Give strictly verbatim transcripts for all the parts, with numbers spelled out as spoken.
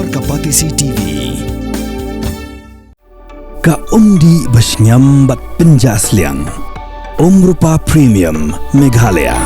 Ka Patisi T V. Ka umdih ba shngiam bad pynjah sliang. Umrupa Premium Meghalaya.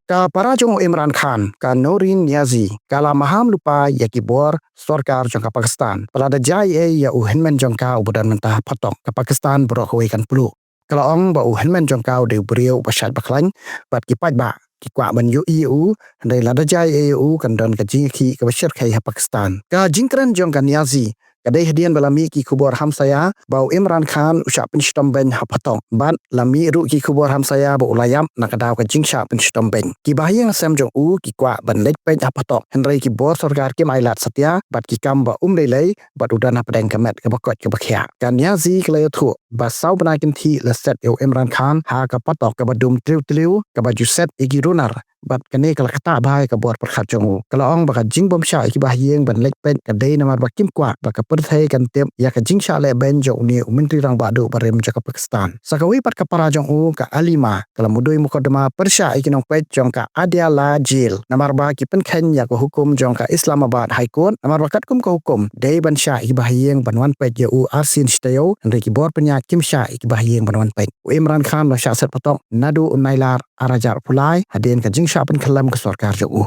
Ka para jong u Imran Khan, ka Noureen Niazi, ka la maham lypa ïa ki bor sorkar jong ka Pakistan. Ba lada jia ei ei ïa u hynmen jong ka uba don mynta ha phatok, ka Pakistan baroh kawei kan pluh. Ka la ong ba u hynmen jong ka u dei u briew uba shait ba khlaiñ bad ki paidbah ki kwah ban ïohi ïa u, hynrei lada jia ei ei ïa u kan don ka jingïakhih kaba shyrkhei ha Pakistan. Ka jingkren jong ka Niazi ka dei hadien ba la mih ki khubor hamsaïa ba u Imran Khan u shah pynshitom beiñ ha phatok bad la mih ruh ki khubor hamsaïa ba u la ïap na ka daw ka jingshah pynshitom beiñ. Ki bahaïing hasem jong u ki kwah ban leit peit ha phatok, hynrei ki bor sorkar kim ailad satia bad ki kam ba um lei lei bad u don hapdeng ka met kaba koit kaba khiah. Ka Niazi ka la ïathuh ba saw bnai kynthih la set ïa u Imran Khan ha ka phatok kaba dum tliw tliw, kaba ju set ïa ki runar, bad kane ka la ktah bha ïa ka bor pyrkhat jong u. Ka la ong ba ka jingbym shah ïa ki bahaïing ban leit peit ka dei namar ba kim kwah ba ka pyrthei kan tip ïa ka jingshah leh beiñ jong une u Myntri Rangbah Duh barim jong ka Pakistan. Sa kawei pat ka para jong u, ka Alima, ka la mudui mukotduma pyrshah ïa ki nongpeit jong ka Adiala Jail namar ba ki pynkheiñ ïa ka hukum jong ka Islamabad High Court, namar ba katkum ka hukum dei ban shah ïa ki bahaïing ban wan peit ïa u arsien shi taïew, hynrei ki bor pynïaid kim shah ïa ki bahaïing ban wan peit. U Imran Khan u la shah set phatok naduh u Nailar ar hajar arphew lai hadien ka jingshah pynkhyllem ka sorkar jong u.